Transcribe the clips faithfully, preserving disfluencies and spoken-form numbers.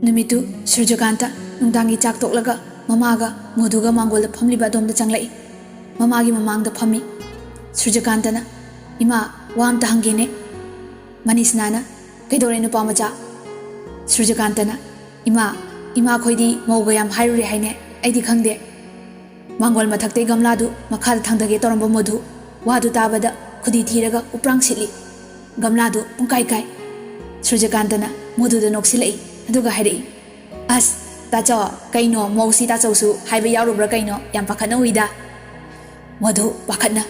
ꯅꯨꯃꯤꯠꯇꯨ ꯁꯨꯔꯖꯀꯥꯟꯇ ꯅꯨꯡꯗꯥꯡꯒꯤ ꯆꯥꯛ ꯇꯣꯛꯂꯒ ꯃꯃꯥꯒ ꯃꯣꯙꯨꯒ ꯃꯥꯡꯒꯣꯜꯗ ꯐꯝꯂꯤꯕ ꯑꯗꯣꯝꯗ ꯆꯪꯂꯛꯏ꯫ ꯃꯃꯥꯒꯤ ꯃꯃꯥꯡꯗ ꯐꯝꯃꯤ꯫ ꯁꯨꯔꯖꯀꯥꯟꯇꯅ, "ꯏꯃꯥ, ꯋꯥ ꯑꯝꯇ ꯍꯪꯒꯦꯅꯦ꯫" ꯃꯅꯤꯁꯅꯥꯅ, "ꯀꯩꯗꯧꯔꯦ ꯅꯨꯄꯥ ꯃꯆꯥ?" ꯁꯨꯔꯖꯀꯥꯟꯇꯅ, "ꯏꯃꯥ, ꯏꯃꯥ ꯈꯣꯏꯗꯤ ꯃꯧꯒ ꯌꯥꯝ ꯍꯥꯏꯔꯨꯔꯦ ꯍꯥꯏꯅꯦ, ꯑꯩꯗꯤ ꯈꯪꯗꯦ꯫" ꯃꯥꯡꯒꯣꯜ ꯃꯊꯛꯇꯩ ꯒꯝꯂꯥꯗꯨ ꯃꯈꯥꯗ ꯊꯥꯡꯗꯒꯦ ꯇꯧꯔꯝꯕ ꯃꯣꯙꯨ ꯋꯥꯗꯨ ꯇꯥꯕꯗ ꯈꯨꯗꯤ ꯊꯤꯔꯒ ꯎꯄ꯭ꯔꯥꯡ ꯁꯤꯠꯂꯤ꯫ ꯒꯝꯂꯥꯗꯨ ꯄꯨꯡꯀꯥꯏ ꯀꯥꯏ꯫ ꯁꯨꯔꯖꯀꯥꯟꯇꯅ ꯃꯣꯙꯨꯗ ꯅꯣꯛꯁꯤꯜꯂꯛꯏ, ꯑꯗꯨꯒ ꯍꯥꯏꯔꯛꯏ, "ꯑꯁ, ꯇꯥꯆꯧ, ꯀꯩꯅꯣ, ꯃꯧꯁꯤ ꯇꯥꯆꯧꯁꯨ ꯍꯥꯏꯕ ꯌꯥꯎꯔꯨꯕ꯭ꯔꯥ ꯀꯩꯅꯣ? ꯌꯥꯝ ꯄꯥꯈꯠꯅ ꯎꯏꯗ꯫" ꯃꯣꯙꯨ ꯄꯥꯈꯠꯅ,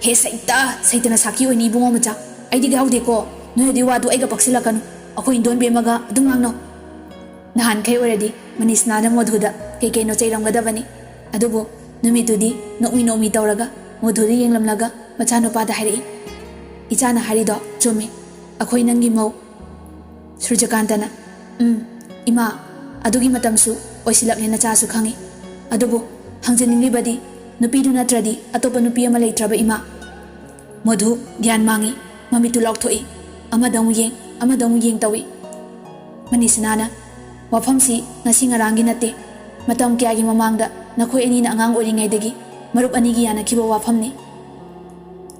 "ꯍꯦ ꯁꯩꯇ, ꯁꯩꯇꯅ ꯁꯥꯈꯤ ꯑꯣꯏꯅꯤ ꯏꯕꯨꯡꯉꯣ ꯃꯆꯥ꯫ ꯑꯩꯗꯤ ꯌꯥꯎꯗꯦꯀꯣ꯫ ꯅꯣꯏ ꯑꯗꯨꯏ ꯋꯥꯗꯨ ꯑꯩꯒ ꯄꯛꯁꯤꯜꯂꯛꯀꯅꯨ꯫ ꯑꯩꯈꯣꯏ ꯏꯟꯗꯣꯟ ꯕꯦꯝꯃꯒ ꯑꯗꯨꯝ ꯉꯥꯡꯅꯧ꯫" ꯅꯍꯥꯟꯈꯩ ꯑꯣꯏꯔꯗꯤ ꯃꯅꯤꯁꯅꯥꯅ ꯃꯣꯙꯨꯗ ꯀꯩ ꯀꯩꯅꯣ ꯆꯩꯔꯝꯒꯗꯕꯅꯤ꯫ ꯑꯗꯨꯕꯨ ꯅꯨꯃꯤꯠꯇꯨꯗꯤ ꯅꯣꯛꯃꯤ ꯅꯣꯛꯃꯤ ꯇꯧꯔꯒ ꯃꯣꯙꯨꯗ ꯌꯦꯡꯂꯝꯂꯒ ꯃꯆꯥꯅꯨꯄꯥꯗ ꯍꯥꯏꯔꯛꯏ, "ꯏꯆꯥꯅ ꯍꯥꯏꯔꯤꯗꯣ ꯆꯨꯝꯃꯤ꯫ ꯑꯩꯈꯣꯏ ꯅꯪꯒꯤ ꯃꯧ꯫" ꯁꯨꯔꯖꯀꯥꯟꯇꯅ, "ꯎꯝ, ꯏꯃꯥ, ꯑꯗꯨꯒꯤ ꯃꯇꯝꯁꯨ ꯑꯣꯏꯁꯤꯜꯂꯛꯂꯦ, ꯅꯆꯥꯁꯨ ꯈꯪꯏ꯫ ꯑꯗꯨꯕꯨ ꯍꯪꯖꯅꯤꯡꯂꯤꯕꯗꯤ, ꯅꯨꯄꯤꯗꯨ ꯅꯠꯇ꯭ꯔꯗꯤ ꯑꯇꯣꯞꯄ ꯅꯨꯄꯤ ꯑꯃ ꯂꯩꯇ꯭ꯔꯕ ꯏꯃꯥ?" ꯃꯣꯙꯨ ꯒ꯭ꯌꯥꯟ ꯃꯥꯡꯏ꯫ ꯃꯃꯤꯠꯇꯨ ꯂꯥꯎꯊꯣꯛꯏ꯫ ꯑꯃꯗ ꯑꯃꯨꯛ ꯌꯦꯡ, ꯑꯃꯗ ꯑꯃꯨꯛ ꯌꯦꯡ ꯇꯧꯏ꯫ ꯃꯅꯤꯁꯅꯥꯅ, "ꯋꯥꯐꯝꯁꯤ ꯉꯁꯤ ꯉꯔꯥꯡꯒꯤ ꯅꯠꯇꯦ꯫ ꯃꯇꯝ ꯀꯌꯥꯒꯤ ꯃꯃꯥꯡꯗ ꯅꯈꯣꯏ ꯑꯅꯤꯅ ꯑꯉꯥꯡ ꯑꯣꯏꯔꯤꯉꯩꯗꯒꯤ ꯃꯔꯨꯞ ꯑꯅꯤꯒꯤ ꯌꯥꯅꯈꯤꯕ ꯋꯥꯐꯝꯅꯤ꯫"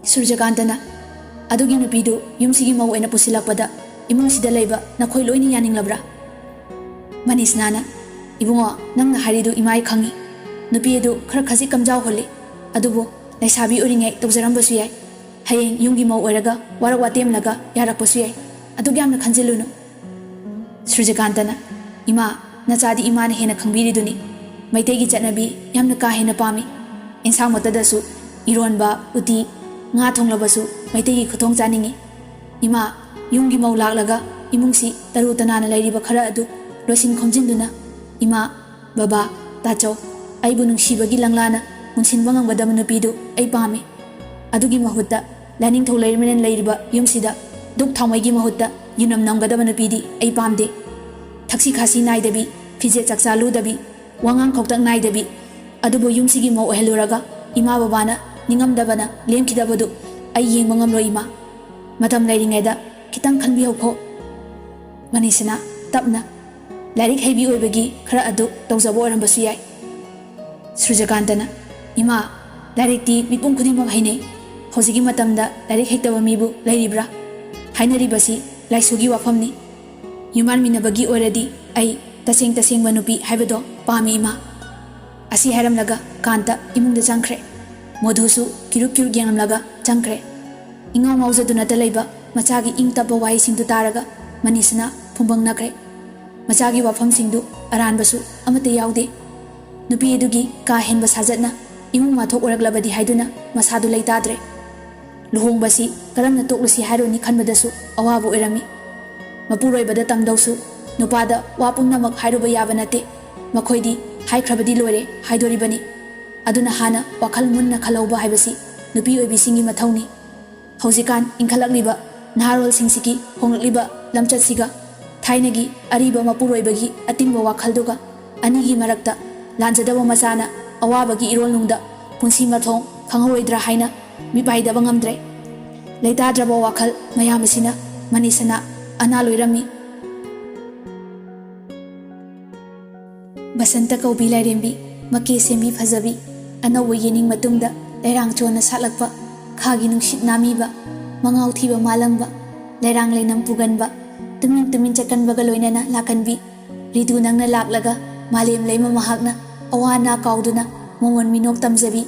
ꯁꯨꯔꯖꯀꯥꯟꯇꯅ, "ꯑꯗꯨꯒꯤ ꯅꯨꯄꯤꯗꯨ ꯌꯨꯝꯁꯤꯒꯤ ꯃꯧ ꯑꯣꯏꯅ ꯄꯨꯁꯤꯜꯂꯛꯄꯗ ꯏꯃꯨꯡꯁꯤꯗ ꯂꯩꯕ ꯅꯈꯣꯏ ꯂꯣꯏꯅ ꯌꯥꯅꯤꯡꯂꯕ꯭ꯔꯥ?" ꯃꯅꯤꯁꯅꯥꯅ, "ꯏꯕꯨꯡꯉꯣ, ꯅꯪꯅ ꯍꯥꯏꯔꯤꯗꯨ ꯏꯃꯥ ꯑꯩ ꯈꯪꯏ꯫ ꯅꯨꯄꯤ ꯑꯗꯨ ꯈꯔ ꯈꯖꯤꯛ ꯀꯝꯖꯥꯎ ꯍꯣꯜꯂꯤ꯫ ꯑꯗꯨꯕꯨ ꯂꯩꯁꯥꯕꯤ ꯑꯣꯏꯔꯤꯉꯩ ꯇꯧꯖꯔꯝꯕꯁꯨ ꯌꯥꯏ꯫ ꯍꯌꯦꯡ ꯌꯨꯝꯒꯤ ꯃꯧ ꯑꯣꯏꯔꯒ ꯋꯥꯔꯛ ꯋꯥꯇꯦꯝꯂꯒ ꯌꯥꯔꯛꯄꯁꯨ ꯌꯥꯏ꯫ ꯑꯗꯨꯛ ꯌꯥꯝꯅ ꯈꯟꯖꯤꯜꯂꯨꯅꯨ꯫" ꯁꯨꯔꯖꯀꯥꯟꯇꯅ, "ꯏꯃꯥ, ꯅꯆꯥꯗꯤ ꯏꯃꯥꯅ ꯍꯦꯟꯅ ꯈꯪꯕꯤꯔꯤꯗꯨꯅꯤ꯫ ꯃꯩꯇꯩꯒꯤ ꯆꯠꯅꯕꯤ ꯌꯥꯝꯅ ꯀꯥ ꯍꯦꯟꯅ ꯄꯥꯝꯃꯤ꯫ ꯏꯟꯁꯥꯡꯃꯛꯇꯗꯁꯨ ꯏꯔꯣꯟꯕ, ꯎꯇꯤ, ꯉꯥ ꯊꯣꯡꯂꯕꯁꯨ ꯃꯩꯇꯩꯒꯤ ꯈꯨꯊꯣꯡ ꯆꯥꯅꯤꯡꯏ꯫ ꯏꯃꯥ, ꯌꯨꯝꯒꯤ ꯃꯧ ꯂꯥꯛꯂꯒ ꯏꯃꯨꯡꯁꯤ ꯇꯔꯨ ꯇꯅꯥꯟꯅ ꯂꯩꯔꯤꯕ ꯈꯔ ꯑꯗꯨ ꯂꯣꯏꯁꯤꯟ ꯈꯣꯝꯖꯤꯟꯗꯨꯅ, ꯏꯃꯥ, ꯕꯕꯥ, ꯇꯥꯆꯧ, ꯑꯩꯕꯨ ꯅꯨꯡꯁꯤꯕꯒꯤ ꯂꯪꯂꯥꯅ ꯄꯨꯟꯁꯤꯟꯕ ꯉꯝꯒꯗꯕ ꯅꯨꯄꯤꯗꯨ ꯑꯩ ꯄꯥꯝꯃꯤ꯫ ꯑꯗꯨꯒꯤ ꯃꯍꯨꯠꯇ ꯂꯥꯏꯅꯤꯡꯊꯧ ꯂꯩꯃꯔꯦꯟ ꯂꯩꯔꯤꯕ ꯌꯨꯝꯁꯤꯗ ꯙꯨꯛ ꯊꯥꯎꯃꯩꯒꯤ ꯃꯍꯨꯠꯇ ꯌꯨꯅꯝ ꯅꯝꯒꯗꯕ ꯅꯨꯄꯤꯗꯤ ꯑꯩ ꯄꯥꯝꯗꯦ꯫ ꯊꯛꯁꯤ ꯈꯥꯁꯤ ꯅꯥꯏꯗꯕꯤ, ꯐꯤꯖꯦꯠ ꯆꯥꯛꯆꯥ ꯂꯨꯗꯕꯤ, ꯋꯥꯉꯥꯡ ꯈꯧꯇꯛ ꯅꯥꯏꯗꯕꯤ, ꯑꯗꯨꯕꯨ ꯌꯨꯝꯁꯤꯒꯤ ꯃꯧ ꯑꯣꯏꯍꯜꯂꯨꯔꯒ ꯏꯃꯥ ꯕꯕꯥꯅ ꯅꯤꯡꯉꯝꯗꯕꯅ ꯂꯦꯝꯈꯤꯗꯕꯗꯨ ꯑꯩ ꯌꯦꯡꯕ ꯉꯝꯂꯣꯏ ꯏꯃꯥ꯫ ꯃꯇꯝ ꯂꯩꯔꯤꯉꯩꯗ ꯈꯤꯇꯪ ꯈꯟꯕꯤꯍꯧꯈꯣ꯫" ꯃꯅꯤꯁꯅꯥ, ꯇꯞꯅ, ꯂꯥꯏꯔꯤꯛ ꯍꯩꯕꯤ ꯑꯣꯏꯕꯒꯤ ꯈꯔ ꯑꯗꯨ ꯇꯧꯖꯕ ꯑꯣꯏꯔꯝꯕꯁꯨ ꯌꯥꯏ꯫ ꯁꯨꯔꯖꯀꯥꯟꯇꯅ, "ꯏꯃꯥ, ꯂꯥꯏꯔꯤꯛꯇꯤ ꯃꯤꯄꯨꯝ ꯈꯨꯗꯤꯡꯃꯛ ꯍꯩꯅꯩ꯫ ꯍꯧꯖꯤꯛꯀꯤ ꯃꯇꯝꯗ ꯂꯥꯏꯔꯤꯛ ꯍꯩꯇꯕ ꯃꯤꯕꯨ ꯂꯩꯔꯤꯕ꯭ꯔꯥ? ꯍꯥꯏꯅꯔꯤꯕꯁꯤ ꯂꯥꯏꯁꯨꯒꯤ ꯋꯥꯐꯝꯅꯤ꯫ ꯌꯨꯝꯕꯥꯟꯃꯤꯟꯅꯕꯒꯤ ꯑꯣꯏꯔꯗꯤ ꯑꯩ ꯇꯁꯦꯡ ꯇꯁꯦꯡꯕ ꯅꯨꯄꯤ ꯍꯥꯏꯕꯗꯣ ꯄꯥꯝꯃꯤ, ꯏꯃꯥ"꯫ ꯑꯁꯤ ꯍꯥꯏꯔꯝꯂꯒ ꯀꯥꯟꯇ ꯏꯃꯨꯡꯗ ꯆꯪꯈ꯭ꯔꯦ꯫ ꯃꯣꯙꯨꯁꯨ ꯀꯤꯔꯨꯛ ꯀꯤꯔꯨꯛ ꯌꯦꯡꯂꯝꯂꯒ ꯆꯪꯈ꯭ꯔꯦ꯫ ꯏꯉꯥꯎ ꯉꯥꯎꯖꯗꯨꯅꯇ ꯂꯩꯕ ꯃꯆꯥꯒꯤ ꯏꯪ ꯇꯞꯄ ꯋꯥꯍꯩꯁꯤꯡꯗꯨ ꯇꯥꯔꯒ ꯃꯅꯤꯁꯅꯥ ꯐꯨꯝꯕꯪꯅꯈ꯭ꯔꯦ꯫ ꯃꯆꯥꯒꯤ ꯋꯥꯐꯝꯁꯤꯡꯗꯨ ꯑꯔꯥꯟꯕꯁꯨ ꯑꯃꯠꯇ ꯌꯥꯎꯗꯦ꯫ ꯅꯨꯄꯤ ꯑꯗꯨꯒꯤ ꯀꯥ ꯍꯦꯟꯕ ꯁꯥꯖꯠꯅ ꯏꯃꯨꯡ ꯃꯥꯊꯣꯛ ꯑꯣꯏꯔꯛꯂꯕꯗꯤ ꯍꯥꯏꯗꯨꯅ ꯃꯁꯥꯗꯨ ꯂꯩꯇꯥꯗ꯭ꯔꯦ꯫ ꯂꯨꯍꯣꯡꯕꯁꯤ ꯀꯔꯝꯅ ꯇꯣꯛꯂꯨꯁꯤ ꯍꯥꯏꯔꯨꯅꯤ ꯈꯟꯕꯗꯁꯨ ꯑꯋꯥꯕ ꯑꯣꯏꯔꯝꯃꯤ꯫ ꯃꯄꯨꯔꯣꯏꯕꯗ ꯇꯝꯗꯧꯁꯨ ꯅꯨꯄꯥꯗ ꯋꯥ ꯄꯨꯝꯅꯃꯛ ꯍꯥꯏꯔꯨꯕ ꯌꯥꯕ ꯅꯠꯇꯦ꯫ ꯃꯈꯣꯏꯗꯤ ꯍꯥꯏꯈ꯭ꯔꯕꯗꯤ ꯂꯣꯏꯔꯦ ꯍꯥꯏꯗꯣꯔꯤꯕꯅꯤ꯫ ꯑꯗꯨꯅ ꯍꯥꯟꯅ ꯋꯥꯈꯜ ꯃꯨꯟꯅ ꯈꯜꯍꯧꯕ ꯍꯥꯏꯕꯁꯤ ꯅꯨꯄꯤ ꯑꯣꯏꯕꯤꯁꯤꯡꯒꯤ ꯃꯊꯧꯅꯤ꯫ ꯍꯧꯖꯤꯛꯀꯥꯟ ꯏꯟꯈꯠꯂꯛꯂꯤꯕ ꯅꯍꯥꯔꯣꯜꯁꯤꯡꯁꯤꯒꯤ ꯍꯣꯡꯂꯛꯂꯤꯕ ꯂꯝꯆꯠꯁꯤꯒ ꯊꯥꯏꯅꯒꯤ ꯑꯔꯤꯕ ꯃꯄꯨꯔꯣꯏꯕꯒꯤ ꯑꯇꯤꯡꯕ ꯋꯥꯈꯜꯗꯨꯒ ꯑꯅꯤꯒꯤ ꯃꯔꯛꯇ ꯂꯥꯟꯖꯗꯕ ꯃꯆꯥꯅ ꯑꯋꯥꯕꯒꯤ ꯏꯔꯣꯜꯅꯨꯡꯗ ꯄꯨꯟꯁꯤ ꯃꯊꯣꯡ ꯈꯪꯍꯧꯔꯣꯏꯗ꯭ꯔꯥ ꯍꯥꯏꯅ ꯃꯤꯄꯥꯏꯗꯕ ꯉꯝꯗ꯭ꯔꯦ꯫ ꯂꯩꯇꯥꯗ꯭ꯔꯕ ꯋꯥꯈꯜ ꯃꯌꯥꯝ ꯑꯁꯤꯅ ꯃꯅꯤꯁꯅꯥ ꯑꯅꯥ ꯂꯣꯏꯔꯝꯃꯤ꯫ ꯕꯁꯟꯇ ꯀꯧꯕꯤ ꯂꯥꯏꯔꯦꯝꯕꯤ, ꯃꯀꯦ ꯁꯦꯝꯕꯤ ꯐꯖꯕꯤ, ꯑꯅꯧꯕ ꯌꯦꯅꯤꯡ ꯃꯇꯨꯡꯗ ꯂꯩꯔꯥꯡ ꯆꯣꯟꯅ ꯁꯥꯠꯂꯛꯄ, ꯈꯥꯒꯤ ꯅꯨꯡꯁꯤꯠ ꯅꯥꯃꯤꯕ, ꯃꯉꯥꯎ ꯊꯤꯕ ꯃꯥꯂꯪꯕ, ꯂꯩꯔꯥꯡ ꯂꯩꯅꯝ ꯄꯨꯒꯟꯕ, ꯇꯨꯃꯤꯟ ꯇꯨꯃꯤꯟ ꯆꯠꯀꯟꯕꯒ ꯂꯣꯏꯅꯅ ꯂꯥꯛꯀꯟꯕꯤ, ꯔꯤꯇꯨ ꯅꯪꯅ ꯂꯥꯛꯂꯒ ꯃꯥꯂꯦꯝ ꯂꯩꯃ ꯃꯍꯥꯛꯅ ꯑꯋꯥ ꯑꯅꯥ ꯀꯥꯎꯗꯨꯅ ꯃꯃꯣꯟ ꯃꯤꯅꯣꯛ ꯇꯝꯖꯕꯤ,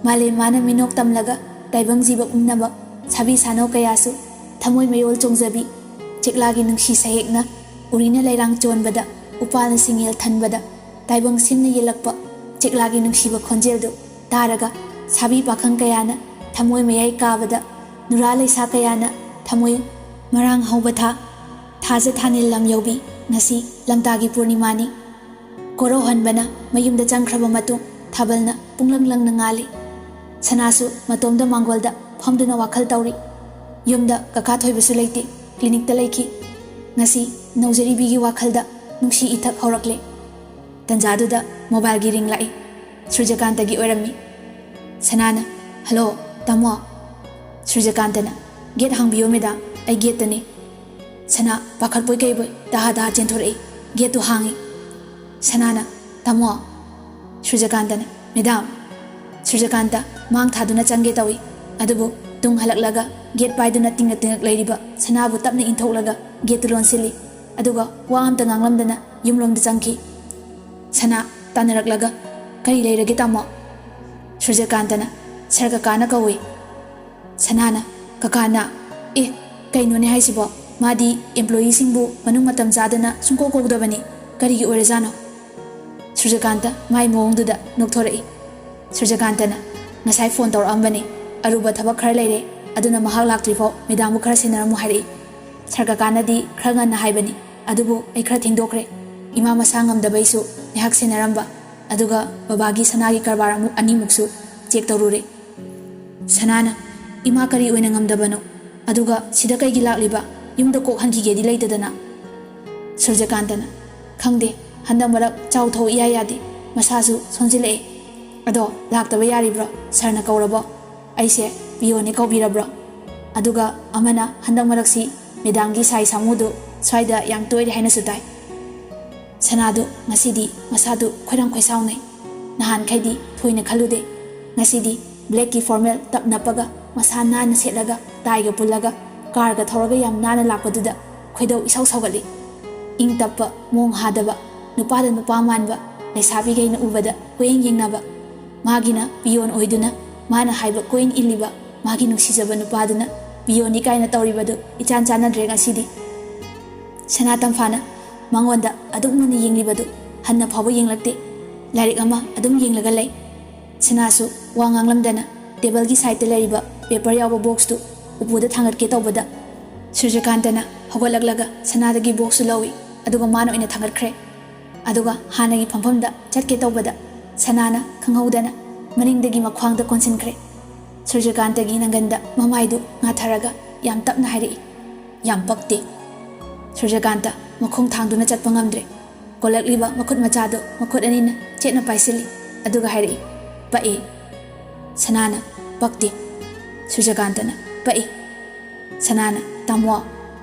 ꯃꯥꯂꯦꯝ ꯃꯥꯅ ꯃꯤꯅꯣꯛ ꯇꯝꯂꯒ ꯇꯥꯏꯕꯪ ꯖꯤꯕ ꯄꯨꯝꯅꯃꯛ ꯁꯥꯕꯤ ꯁꯥꯅꯧ ꯀꯌꯥꯁꯨ ꯊꯃꯣꯏ ꯃꯌꯣꯜ ꯆꯣꯡꯖꯕꯤ, ꯆꯦꯛꯂꯥꯒꯤ ꯅꯨꯡꯁꯤ ꯁꯍꯦꯛꯅ ꯎꯔꯤꯅ ꯂꯩꯔꯥꯡ ꯆꯣꯟꯕꯗ, ꯎꯄꯥꯜꯅ ꯁꯤꯡꯉꯦꯜ ꯊꯟꯕꯗ, ꯇꯥꯏꯕꯪ ꯁꯤꯟꯅ ꯌꯦꯜꯂꯛꯄ ꯆꯦꯛꯂꯥꯒꯤ ꯅꯨꯡꯁꯤꯕ ꯈꯣꯟꯖꯦꯜꯗꯨ ꯇꯥꯔꯒ ꯁꯥꯕꯤ ꯄꯥꯈꯪ ꯀꯌꯥꯅ ꯊꯃꯣꯏ ꯃꯌꯥꯏ ꯀꯥꯕꯗ, ꯅꯨꯔꯥ ꯂꯩꯁꯥ ꯀꯌꯥꯅ ꯊꯃꯣꯏ ꯃꯔꯥꯡ ꯍꯧꯕ ꯊꯥ, ꯊꯥꯖ ꯊꯥꯅꯤꯜ ꯂꯝ ꯌꯧꯕꯤ ꯉꯁꯤ ꯂꯝꯇꯥꯒꯤ ꯄꯨꯔꯅꯤꯃꯥꯅꯤ꯫ ꯀꯣꯔꯧꯍꯟꯕꯅ ꯃꯌꯨꯝꯗ ꯆꯪꯈ꯭ꯔꯕ ꯃꯇꯨꯡ ꯊꯥꯕꯜꯅ ꯄꯨꯡꯂꯪ ꯂꯪꯅ ꯉꯥꯜꯂꯤ꯫ ꯁꯅꯥꯁꯨ ꯃꯇꯣꯝꯗ ꯃꯥꯡꯒꯣꯜꯗ ꯐꯝꯗꯨꯅ ꯋꯥꯈꯜ ꯇꯧꯔꯤ꯫ ꯌꯨꯝꯗ ꯀꯀꯥ ꯊꯣꯏꯕꯁꯨ ꯂꯩꯇꯦ, ꯀ꯭ꯂꯤꯅꯤꯛꯇ ꯂꯩꯈꯤ꯫ ꯉꯁꯤ ꯅꯧꯖꯔꯤꯕꯤꯒꯤ ꯋꯥꯈꯜꯗ ꯅꯨꯡꯁꯤ ꯏꯊꯛ ꯍꯧꯔꯛꯂꯦ꯫ ꯇꯟꯖꯥꯗꯨꯗ ꯃꯣꯕꯥꯏꯜꯒꯤ ꯔꯤꯡ ꯂꯥꯛꯏ꯫ ꯁꯨꯔꯖꯀꯥꯟꯇꯒꯤ ꯑꯣꯏꯔꯝꯃꯤ꯫ ꯁꯅꯥꯅ, "ꯍꯜꯂꯣ, ꯇꯥꯃꯣ?" ꯁꯨꯔꯖꯀꯥꯟꯇꯅ, "ꯒꯦꯠ ꯍꯥꯡꯕꯤꯌꯣ ꯃꯦꯗꯥꯝ, ꯑꯩ ꯒꯦꯠꯇꯅꯤ"꯫ ꯁꯅꯥ ꯄꯥꯈꯠꯄꯣꯏ ꯀꯩꯕꯣꯏ ꯇꯍꯥ ꯇꯍꯥ ꯆꯦꯟꯊꯣꯔꯛꯏ꯫ ꯒꯦꯠꯇꯨ ꯍꯥꯡꯏ꯫ ꯁꯅꯥꯅ, "ꯇꯥꯃꯣ!" ꯁꯨꯔꯖꯀꯥꯟꯇꯅ, "ꯃꯦꯗꯥꯝ!" ꯁꯨꯔꯖꯀꯥꯟꯇ ꯃꯥꯡ ꯊꯥꯗꯨꯅ ꯆꯪꯒꯦ ꯇꯧꯏ꯫ ꯑꯗꯨꯕꯨ ꯇꯨꯡ ꯍꯜꯂꯛꯂꯒ ꯒꯦꯠ ꯄꯥꯏꯗꯨꯅ ꯇꯤꯡꯂꯛ ꯇꯤꯡꯂꯛ ꯂꯩꯔꯤꯕ ꯁꯅꯥꯕꯨ ꯇꯞꯅ ꯏꯟꯊꯣꯛꯂꯒ ꯒꯦꯠꯇꯨ ꯂꯣꯟꯁꯤꯜꯂꯤ꯫ ꯑꯗꯨꯒ ꯋꯥ ꯑꯝꯇ ꯉꯥꯡꯂꯝꯗꯅ ꯌꯨꯝꯂꯣꯝꯗ ꯆꯪꯈꯤ꯫ ꯁꯅꯥ, ꯇꯥꯟꯅꯔꯛꯂꯒ, "ꯀꯔꯤ ꯂꯩꯔꯒꯦ, ꯇꯥꯃꯣ?" ꯁꯨꯔꯖꯀꯥꯟꯇꯅ, "ꯁꯥꯔ ꯀꯀꯥꯅ ꯀꯧꯏ꯫" ꯁꯅꯥꯅ, "ꯀꯀꯥꯅ? ꯑꯦ, ꯀꯩꯅꯣꯅꯦ ꯍꯥꯏꯁꯤꯕꯣ? ꯃꯥꯗꯤ ꯑꯦꯝꯄ꯭ꯂꯣꯌꯤꯁꯤꯡꯕꯨ ꯃꯅꯨꯡ ꯃꯇꯝ ꯆꯥꯗꯅ ꯁꯨꯡꯀꯧ ꯀꯧꯗꯕꯅꯤ꯫ ꯀꯔꯤꯒꯤ ꯑꯣꯏꯔꯖꯥꯠꯅꯣ?" ꯁꯨꯔꯖꯀꯥꯟꯇ ꯃꯥꯏ ꯃꯑꯣꯡꯗꯨꯗ ꯅꯣꯛꯊꯣꯔꯛꯏ꯫ ꯁꯨꯔꯖꯀꯥꯟꯇꯅ, "ꯉꯁꯥꯏ ꯐꯣꯟ ꯇꯧꯔꯛꯑꯝꯕꯅꯤ, ꯑꯔꯨꯕ ꯊꯕꯛ ꯈꯔ ꯂꯩꯔꯦ, ꯑꯗꯨꯅ ꯃꯍꯥꯛ ꯂꯥꯛꯇ꯭ꯔꯤꯐꯥꯎ ꯃꯦꯗꯥꯝꯕꯨ ꯈꯔ ꯁꯦꯟꯅꯔꯝꯃꯨ ꯍꯥꯏꯔꯛꯏ꯫ ꯁꯥꯔ ꯀꯀꯥꯅꯗꯤ ꯈꯔ ꯉꯟꯅ ꯍꯥꯏꯕꯅꯤ, ꯑꯗꯨꯕꯨ ꯑꯩ ꯈꯔ ꯊꯦꯡꯗꯣꯛꯈ꯭ꯔꯦ꯫ ꯏꯃꯥ ꯃꯁꯥ ꯉꯝꯗꯕꯩꯁꯨ ꯉꯥꯏꯍꯥꯛ ꯁꯦꯟꯅꯔꯝꯕ, ꯑꯗꯨꯒ ꯕꯕꯥꯒꯤ ꯁꯅꯥꯒꯤ ꯀꯔꯕꯥꯔ ꯑꯃꯨꯛ ꯑꯅꯤꯃꯨꯛꯁꯨ ꯆꯦꯛ ꯇꯧꯔꯨꯔꯦ꯫" ꯁꯅꯥꯅ, "ꯏꯃꯥ ꯀꯔꯤ ꯑꯣꯏꯅ ꯉꯝꯗꯕꯅꯣ? ꯑꯗꯨꯒ ꯁꯤꯗ ꯀꯩꯒꯤ ꯂꯥꯛꯂꯤꯕ? ꯌꯨꯝꯗ ꯀꯣꯛ ꯍꯟꯈꯤꯒꯦꯗꯤ ꯂꯩꯇꯗꯅ?" ꯁꯨꯔꯖꯀꯥꯟꯇꯅ, "ꯈꯪꯗꯦ, ꯍꯟꯗꯛ ꯃꯔꯛ ꯆꯥꯎ ꯊꯧ ꯏꯌꯥ ꯌꯥꯗꯦ, ꯃꯁꯥꯁꯨ ꯁꯣꯟꯖꯤꯜꯂꯛꯑꯦ꯫ ꯑꯗꯣ ꯂꯥꯛꯇꯕ ꯌꯥꯔꯤꯕ꯭ꯔꯣ? ꯁꯥꯔꯅ ꯀꯧꯔꯕꯣ? ꯑꯩꯁꯦ ꯄꯤꯌꯣꯅꯦ ꯀꯧꯕꯤꯔꯕ꯭ꯔꯣ? ꯑꯗꯨꯒ ꯑꯃꯅ ꯍꯟꯗꯛ ꯃꯔꯛꯁꯤ ꯃꯦꯗꯥꯝꯒꯤ ꯁꯥꯏ ꯁꯥꯃꯨꯗꯨ ꯁ꯭ꯋꯥꯏꯗ ꯌꯥꯝ ꯇꯣꯏꯔꯦ ꯍꯥꯏꯅꯁꯨ ꯇꯥꯏ꯫" ꯁꯅꯥꯗꯨ ꯉꯁꯤꯗꯤ ꯃꯁꯥꯗꯨ ꯈꯣꯏꯔꯥꯡ ꯈꯣꯏꯁꯥꯎꯅꯩ꯫ ꯅꯍꯥꯟꯈꯩꯗꯤ ꯊꯣꯏꯅ ꯈꯜꯂꯨꯗꯦ꯫ ꯉꯁꯤꯗꯤ ꯕ꯭ꯂꯦꯛꯀꯤ ꯐꯣꯔꯃꯦꯜ ꯇꯞ ꯅꯞꯄꯒ, ꯃꯁꯥ ꯅꯥꯟꯅ ꯁꯦꯠꯂꯒ, ꯇꯥꯏꯒ ꯄꯨꯜꯂꯒ, ꯀꯥꯔꯒ ꯊꯧꯔꯒ ꯌꯥꯝ ꯅꯥꯟꯅ ꯂꯥꯛꯄꯗꯨꯗ ꯈꯣꯏꯗꯧ ꯏꯁꯧ ꯁꯧꯒꯠꯂꯤ꯫ ꯏꯪ ꯇꯞꯄ, ꯃꯣꯡ ꯍꯥꯗꯕ, ꯅꯨꯄꯥꯗ ꯅꯨꯄꯥ ꯃꯥꯟꯕ, ꯂꯩꯁꯥꯕꯤꯈꯩꯅ ꯎꯕꯗ ꯀꯣꯏꯌꯦꯡ ꯌꯦꯡꯅꯕ꯫ ꯃꯥꯒꯤꯅ ꯄꯤꯌꯣꯟ ꯑꯣꯏꯗꯨꯅ, ꯃꯥꯅ ꯍꯥꯏꯕ ꯀꯣꯏꯟ ꯏꯜꯂꯤꯕ ꯃꯥꯒꯤ ꯅꯨꯡꯁꯤꯖꯕ ꯅꯨꯄꯥꯗꯨꯅ ꯄꯤꯌꯣꯟꯅꯤ ꯀꯥꯏꯅ ꯇꯧꯔꯤꯕꯗꯨ ꯏꯆꯥꯟ ꯆꯥꯟꯅꯗ꯭ꯔꯦ ꯉꯁꯤꯗꯤ꯫ ꯁꯅꯥ ꯇꯝꯐꯥꯅ ꯃꯉꯣꯟꯗ ꯑꯗꯨꯛ ꯃꯨꯟꯅ ꯌꯦꯡꯂꯤꯕꯗꯨ ꯍꯟꯅ ꯐꯥꯎꯕ ꯌꯦꯡꯂꯛꯇꯦ꯫ ꯂꯥꯏꯔꯤꯛ ꯑꯃ ꯑꯗꯨꯝ ꯌꯦꯡꯂꯒ ꯂꯩ꯫ ꯁꯅꯥꯁꯨ ꯋꯥ ꯉꯥꯡꯂꯝꯗꯅ ꯇꯦꯕꯜꯒꯤ ꯁꯥꯏꯠꯇ ꯂꯩꯔꯤꯕ ꯄꯦꯄꯔ ꯌꯥꯎꯕ ꯕꯣꯛꯁꯇꯨ ꯎꯄꯨꯗ ꯊꯥꯡꯒꯠꯀꯦ ꯇꯧꯕꯗ, ꯁꯨꯔꯖꯀꯥꯟꯇꯅ ꯍꯧꯒꯠꯂꯛꯂꯒ ꯁꯅꯥꯗꯒꯤ ꯕꯣꯛꯁꯇꯨ ꯂꯧꯏ, ꯑꯗꯨꯒ ꯃꯥꯅ ꯑꯣꯏꯅ ꯊꯥꯡꯒꯠꯈ꯭ꯔꯦ꯫ ꯑꯗꯨꯒ ꯍꯥꯟꯅꯒꯤ ꯐꯝꯐꯝꯗ ꯆꯠꯀꯦ ꯇꯧꯕꯗ, ꯁꯅꯥꯅ ꯈꯪꯍꯧꯗꯅ ꯃꯅꯤꯡꯗꯒꯤ ꯃꯈ꯭ꯋꯥꯡꯗ ꯀꯣꯟꯁꯤꯟꯈ꯭ꯔꯦ꯫ ꯁꯨꯔꯖꯀꯥꯟꯇꯒꯤ ꯅꯪꯒꯟꯗ ꯃꯃꯥꯏꯗꯨ ꯉꯥꯊꯔꯒ ꯌꯥꯝ ꯇꯞꯅ ꯍꯥꯏꯔꯛꯏ, "ꯌꯥꯝ ꯄꯛꯇꯦ꯫" ꯁꯨꯔꯖꯀꯥꯟꯇ ꯃꯈꯣꯡ ꯊꯥꯡꯗꯨꯅ ꯆꯠꯄ ꯉꯝꯗ꯭ꯔꯦ꯫ ꯀꯣꯜꯂꯛꯂꯤꯕ ꯃꯈꯨꯠ ꯃꯆꯥꯗꯨ ꯃꯈꯨꯠ ꯑꯅꯤꯅ ꯆꯦꯠꯅ ꯄꯥꯏꯁꯤꯜꯂꯤ, ꯑꯗꯨꯒ ꯍꯥꯏꯔꯛꯏ, "ꯄꯛꯏ꯫" ꯁꯅꯥꯅ, "ꯄꯛꯇꯦ꯫" ꯁꯨꯔꯖꯀꯥꯟꯇꯅ, "ꯄꯛꯏ꯫" ꯁꯅꯥꯅ, "ꯇꯥꯃꯣ꯫"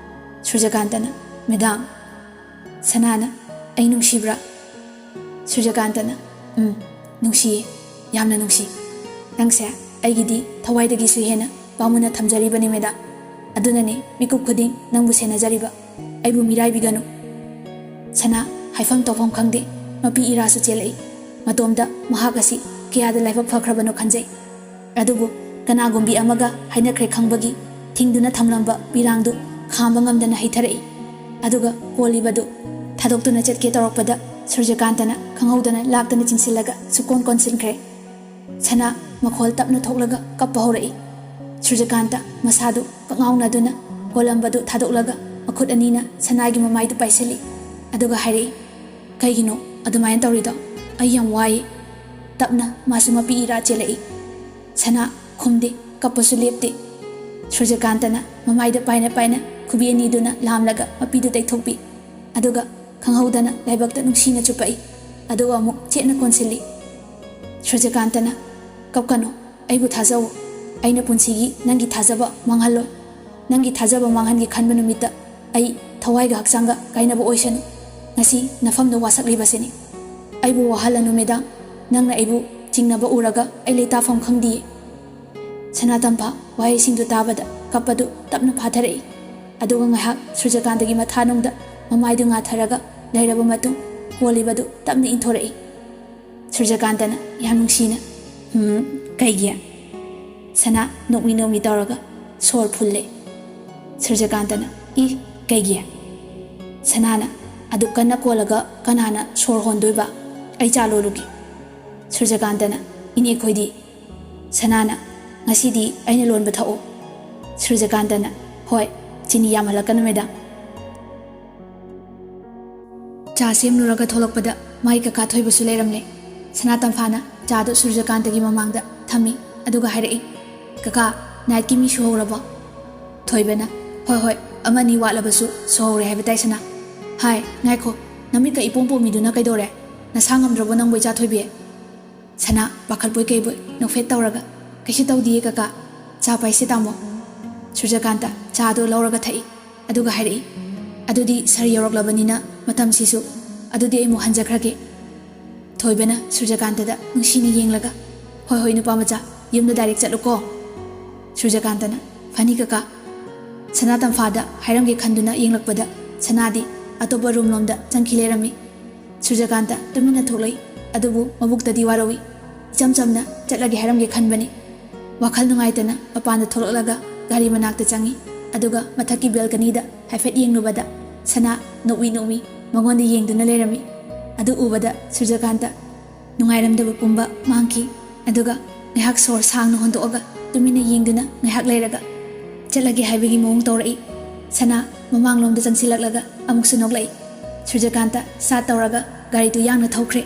ꯁꯨꯔꯖꯀꯥꯟꯇꯅ, "ꯃꯦꯗꯥꯝ꯫" ꯁꯅꯥꯅ, "ꯑꯩ ꯅꯨꯡꯁꯤꯕ꯭ꯔꯥ?" ꯁꯨꯔꯖꯀꯥꯟꯇꯅ, "ꯎꯝ, ꯅꯨꯡꯁꯤꯌꯦ, ꯌꯥꯝꯅ ꯅꯨꯡꯁꯤ꯫ ꯅꯪꯁꯦ ꯑꯩꯒꯤꯗꯤ ꯊꯋꯥꯏꯗꯒꯤꯁꯨ ꯍꯦꯟꯅ ꯄꯥꯝꯃꯨꯅ ꯊꯝꯖꯔꯤꯕꯅꯤ ꯃꯦꯗꯥꯝ꯫ ꯑꯗꯨꯅꯅꯦ ꯃꯤꯀꯨꯞ ꯈꯨꯗꯤꯡ ꯅꯪꯕꯨ ꯁꯦꯟꯅꯖꯔꯤꯕ꯫ ꯑꯩꯕꯨ ꯃꯤꯔꯥꯏꯕꯤꯒꯅꯨ꯫" ꯁꯅꯥ ꯍꯥꯏꯐꯝ ꯇꯧꯐꯝ ꯈꯪꯗꯦ, ꯃꯄꯤ ꯏꯔꯥꯁꯨ ꯆꯦꯜꯂꯛꯏ꯫ ꯃꯇꯣꯝꯗ ꯃꯍꯥꯛ ꯑꯁꯤ ꯀꯌꯥꯗ ꯂꯥꯏꯕꯛ ꯐꯈ꯭ꯔꯕꯅꯣ ꯈꯟꯖꯩ꯫ ꯑꯗꯨꯕꯨ ꯀꯅꯥꯒꯨꯝꯕꯤ ꯑꯃꯒ ꯍꯥꯏꯅꯈ꯭ꯔꯦ ꯈꯪꯕꯒꯤ ꯊꯤꯡꯗꯨꯅ ꯊꯝꯂꯝꯕ ꯄꯤꯔꯥꯡꯗꯨ ꯈꯥꯝꯕ ꯉꯝꯗꯅ ꯍꯩꯊꯔꯛꯏ꯫ ꯑꯗꯨꯒ ꯀꯣꯜꯂꯤꯕꯗꯨ ꯊꯥꯗꯣꯛꯇꯨꯅ ꯆꯠꯀꯦ ꯇꯧꯔꯛꯄꯗ ꯁꯨꯔꯖꯀꯥꯟꯇꯅ ꯈꯪꯍꯧꯗꯅ ꯂꯥꯛꯇꯅ ꯆꯤꯟꯁꯤꯜꯂꯒ ꯁꯨꯛꯀꯣꯟ ꯀꯣꯟꯁꯤꯟꯈ꯭ꯔꯦ꯫ ꯁꯅꯥ ꯃꯈꯣꯜ ꯇꯞꯅ ꯊꯣꯛꯂꯒ ꯀꯞꯄ ꯍꯧꯔꯛꯏ꯫ ꯁꯨꯔꯖꯀꯥꯟꯇ ꯃꯁꯥꯗꯨ ꯀꯛꯉꯥꯎꯅꯗꯨꯅ ꯀꯣꯜꯂꯝꯕꯗꯨ ꯊꯥꯗꯣꯛꯂꯒ ꯃꯈꯨꯠ ꯑꯅꯤꯅ ꯁꯅꯥꯒꯤ ꯃꯃꯥꯏꯗꯨ ꯄꯥꯏꯁꯤꯜꯂꯤ꯫ ꯑꯗꯨꯒ ꯍꯥꯏꯔꯛꯏ, "ꯀꯩꯒꯤꯅꯣ ꯑꯗꯨꯃꯥꯏꯅ ꯇꯧꯔꯤꯗꯣ? ꯑꯩ ꯌꯥꯝ ꯋꯥꯏꯌꯦ꯫" ꯇꯞꯅ ꯃꯥꯁꯨ ꯃꯄꯤ ꯏꯔꯥ ꯆꯦꯜꯂꯛꯏ꯫ ꯁꯅꯥ ꯈꯨꯝꯗꯦ, ꯀꯞꯄꯁꯨ ꯂꯦꯞꯇꯦ꯫ ꯁꯨꯔꯖꯀꯥꯟꯇꯅ ꯃꯃꯥꯏꯗ ꯄꯥꯏꯅ ꯄꯥꯏꯅ ꯈꯨꯕꯤ ꯑꯅꯤꯗꯨꯅ ꯂꯥꯝꯂꯒ ꯃꯄꯤꯗꯨ ꯇꯩꯊꯣꯛꯄꯤ꯫ ꯑꯗꯨꯒ ꯈꯪꯍꯧꯗꯅ ꯂꯥꯏꯕꯛꯇ ꯅꯨꯡꯁꯤꯅ ꯆꯨꯞꯄꯛꯏ꯫ ꯑꯗꯨꯒ ꯑꯃꯨꯛ ꯆꯦꯠꯅ ꯀꯣꯟꯁꯤꯜꯂꯤ꯫ ꯁꯨꯔꯖꯀꯥꯟꯇꯅ, "ꯀꯞꯀꯅꯨ, ꯑꯩꯕꯨ ꯊꯥꯖꯧ꯫ ꯑꯩꯅ ꯄꯨꯟꯁꯤꯒꯤ ꯅꯪꯒꯤ ꯊꯥꯖꯕ ꯃꯥꯡꯍꯜꯂꯣꯏ꯫ ꯅꯪꯒꯤ ꯊꯥꯖꯕ ꯃꯥꯡꯍꯟꯒꯦ ꯈꯟꯕ ꯅꯨꯃꯤꯠꯇ ꯑꯩ ꯊꯋꯥꯏꯒ ꯍꯛꯆꯥꯡꯒ ꯀꯥꯏꯅꯕ ꯑꯣꯏꯁꯅꯨ꯫ ꯉꯁꯤ ꯅꯐꯝꯗ ꯋꯥꯁꯛꯂꯤꯕꯁꯤꯅꯤ꯫ ꯑꯩꯕꯨ ꯋꯥꯍꯜꯂꯅꯨ ꯃꯦꯗꯥꯝ, ꯅꯪꯅ ꯑꯩꯕꯨ ꯆꯤꯡꯅꯕ ꯎꯔꯒ ꯑꯩ ꯂꯩꯇꯥꯐꯝ ꯈꯪꯗꯤꯌꯦ꯫" ꯁꯅꯥꯇꯝꯐꯥ ꯋꯥꯍꯩꯁꯤꯡꯗꯨ ꯇꯥꯕꯗ ꯀꯞꯄꯗꯨ ꯇꯞꯅ ꯐꯥꯊꯔꯛꯏ꯫ ꯑꯗꯨꯒ ꯉꯥꯏꯍꯥꯛ ꯁꯨꯔꯖꯀꯥꯟꯇꯒꯤ ꯃꯊꯥꯅꯨꯡꯗ ꯃꯃꯥꯏꯗꯨ ꯉꯥꯊꯔꯒ ꯂꯩꯔꯕ ꯃꯇꯨꯡ ꯀꯣꯜꯂꯤꯕꯗꯨ ꯇꯞꯅ ꯏꯟꯊꯣꯔꯛꯏ꯫ ꯁꯨꯔꯖꯀꯥꯟꯇꯅ ꯌꯥꯝ ꯅꯨꯡꯁꯤꯅ, "ꯎꯝ, ꯀꯩꯒꯤ?" ꯁꯅꯥ ꯅꯣꯛꯃꯤ ꯅꯣꯛꯃꯤ ꯇꯧꯔꯒ ꯁꯣꯔ ꯐꯨꯜꯂꯦ꯫ ꯁꯨꯔꯖꯀꯥꯟꯇꯅ, "ꯏ, ꯀꯩꯒꯤ?" ꯁꯅꯥꯅ, "ꯑꯗꯨꯛ ꯀꯟꯅ ꯀꯣꯜꯂꯒ ꯀꯅꯥꯅ ꯁꯣꯔ ꯍꯣꯟꯗꯣꯏꯕ? ꯑꯩ ꯆꯥ ꯂꯣꯜꯂꯨꯒꯦ꯫" ꯁꯨꯔꯖꯀꯥꯟꯇꯅ, "ꯏꯅꯦ ꯈꯣꯏꯗꯤ?" ꯁꯅꯥꯅ, "ꯉꯁꯤꯗꯤ ꯑꯩꯅ ꯂꯣꯟꯕ ꯊꯛꯑꯣ꯫" ꯁꯨꯔꯖꯀꯥꯟꯇꯅ, "ꯍꯣꯏ, ꯆꯤꯅꯤ ꯌꯥꯝꯍꯜꯂꯛꯀꯅꯨ ꯃꯦꯗꯥꯝ꯫" ꯆꯥ ꯁꯦꯝꯂꯨꯔꯒ ꯊꯣꯛꯂꯛꯄꯗ ꯃꯥꯒꯤ ꯀꯀꯥ ꯊꯣꯏꯕꯁꯨ ꯂꯩꯔꯝꯂꯦ꯫ ꯁꯅꯥꯇꯝꯐꯥꯅ ꯆꯥꯗꯨ ꯁꯨꯔꯖꯀꯥꯟꯇꯒꯤ ꯃꯃꯥꯡꯗ ꯊꯝꯃꯤ, ꯑꯗꯨꯒ ꯍꯥꯏꯔꯛꯏ, "ꯀꯀꯥ, ꯅꯥꯏꯠꯀꯤ ꯃꯤ ꯁꯨꯍꯧꯔꯕꯣ?" ꯊꯣꯏꯕꯅ, "ꯍꯣꯏ, ꯍꯣꯏ, ꯑꯃꯅꯤ ꯋꯥꯠꯂꯕꯁꯨ ꯁꯨꯍꯧꯔꯦ ꯍꯥꯏꯕ ꯇꯥꯏ ꯁꯅꯥ꯫ ꯍꯥꯏ, ꯉꯥꯏꯈꯣ, ꯅꯃꯤꯠꯀ ꯏꯄꯣꯝ ꯄꯣꯝꯃꯤꯗꯨꯅ ꯀꯩꯗꯧꯔꯦ? ꯅꯁꯥ ꯉꯝꯗ꯭ꯔꯕꯣ ꯅꯪꯕꯨ, ꯏꯆꯥ ꯊꯣꯏꯕꯤ?" ꯁꯅꯥ ꯄꯥꯈꯠꯄꯣꯏ ꯀꯩꯕꯣꯏ ꯅꯣꯛꯐꯦꯠ ꯇꯧꯔꯒ, "ꯀꯩꯁꯨ ꯇꯧꯗꯤꯌꯦ ꯀꯀꯥ, ꯆꯥ ꯄꯥꯏꯁꯦ ꯇꯥꯃꯣ꯫" ꯁꯨꯔꯖꯀꯥꯟꯇ ꯆꯥꯗꯨ ꯂꯧꯔꯒ ꯊꯛꯏ, ꯑꯗꯨꯒ ꯍꯥꯏꯔꯛꯏ, ꯑꯗꯨꯗꯤ ꯁꯥꯔ ꯌꯧꯔꯛꯂꯕꯅꯤꯅ ꯃꯇꯝꯁꯤꯁꯨ꯫ ꯑꯗꯨꯗꯤ ꯑꯩ ꯑꯃꯨꯛ ꯍꯟꯖꯈ꯭ꯔꯒꯦ꯫ ꯊꯣꯏꯕꯅ ꯁꯨꯔꯖꯀꯥꯟꯇꯗ ꯅꯨꯡꯁꯤꯅ ꯌꯦꯡꯂꯒ, "ꯍꯣꯏ ꯍꯣꯏ, ꯅꯨꯄꯥ ꯃꯆꯥ, ꯌꯨꯝꯗ ꯗꯥꯏꯔꯦꯛ ꯆꯠꯂꯨꯀꯣ꯫" ꯁꯨꯔꯖꯀꯥꯟꯇꯅ, "ꯐꯅꯤ ꯀꯀꯥ꯫" ꯁꯅꯥ ꯇꯝꯐꯥꯗ ꯍꯥꯏꯔꯝꯒꯦ ꯈꯟꯗꯨꯅ ꯌꯦꯡꯂꯛꯄꯗ ꯁꯅꯥꯗꯤ ꯑꯇꯣꯞꯄ ꯔꯨꯝ ꯂꯣꯝꯗ ꯆꯪꯈꯤ ꯂꯩꯔꯝꯃꯤ꯫ ꯁꯨꯔꯖꯀꯥꯟꯇ ꯇꯨꯃꯤꯟꯅ ꯊꯣꯛꯂꯛꯏ꯫ ꯑꯗꯨꯕꯨ ꯃꯕꯨꯛꯇꯗꯤ ꯋꯥꯔꯧꯏ꯫ ꯏꯆꯝ ꯆꯝꯅ ꯆꯠꯂꯒꯦ ꯍꯥꯏꯔꯝꯒꯦ ꯈꯟꯕꯅꯤ꯫ ꯋꯥꯈꯜ ꯅꯨꯡꯉꯥꯏꯇꯅ ꯃꯄꯥꯟꯗ ꯊꯣꯛꯂꯛꯂꯒ ꯒꯥꯔꯤ ꯃꯅꯥꯛꯇ ꯆꯪꯏ꯫ ꯑꯗꯨꯒ ꯃꯊꯛꯀꯤ ꯕꯦꯜꯀꯅꯤꯗ ꯍꯥꯏꯐꯦꯠ ꯌꯦꯡꯂꯨꯕꯗ ꯁꯅꯥ ꯅꯣꯛꯃꯤ ꯅꯣꯛꯃꯤ ꯃꯉꯣꯟꯗ ꯌꯦꯡꯗꯨꯅ ꯂꯩꯔꯝꯃꯤ꯫ ꯑꯗꯨ ꯎꯕꯗ ꯁꯨꯔꯖꯀꯥꯟꯇ ꯅꯨꯡꯉꯥꯏꯔꯝꯗꯕ ꯄꯨꯝꯕ ꯃꯥꯡꯈꯤ꯫ ꯑꯗꯨꯒ ꯉꯥꯏꯍꯥꯛ ꯁꯣꯔ ꯁꯥꯡꯅ ꯍꯣꯟꯗꯣꯛꯑꯒ ꯇꯨꯃꯤꯟꯅ ꯌꯦꯡꯗꯨꯅ ꯉꯥꯏꯍꯥꯛ ꯂꯩꯔꯒ ꯆꯠꯂꯒꯦ ꯍꯥꯏꯕꯒꯤ ꯃꯑꯣꯡ ꯇꯧꯔꯛꯏ꯫ ꯁꯅꯥ ꯃꯃꯥꯡꯂꯣꯝꯗ ꯆꯪꯁꯤꯜꯂꯛꯂꯒ ꯑꯃꯨꯛꯁꯨ ꯅꯣꯛꯂꯛꯏ꯫ ꯁꯨꯔꯖꯀꯥꯟꯇ ꯁꯥꯠ ꯇꯧꯔꯒ ꯒꯥꯔꯤꯗꯨ ꯌꯥꯡꯅ ꯊꯧꯈ꯭ꯔꯦ꯫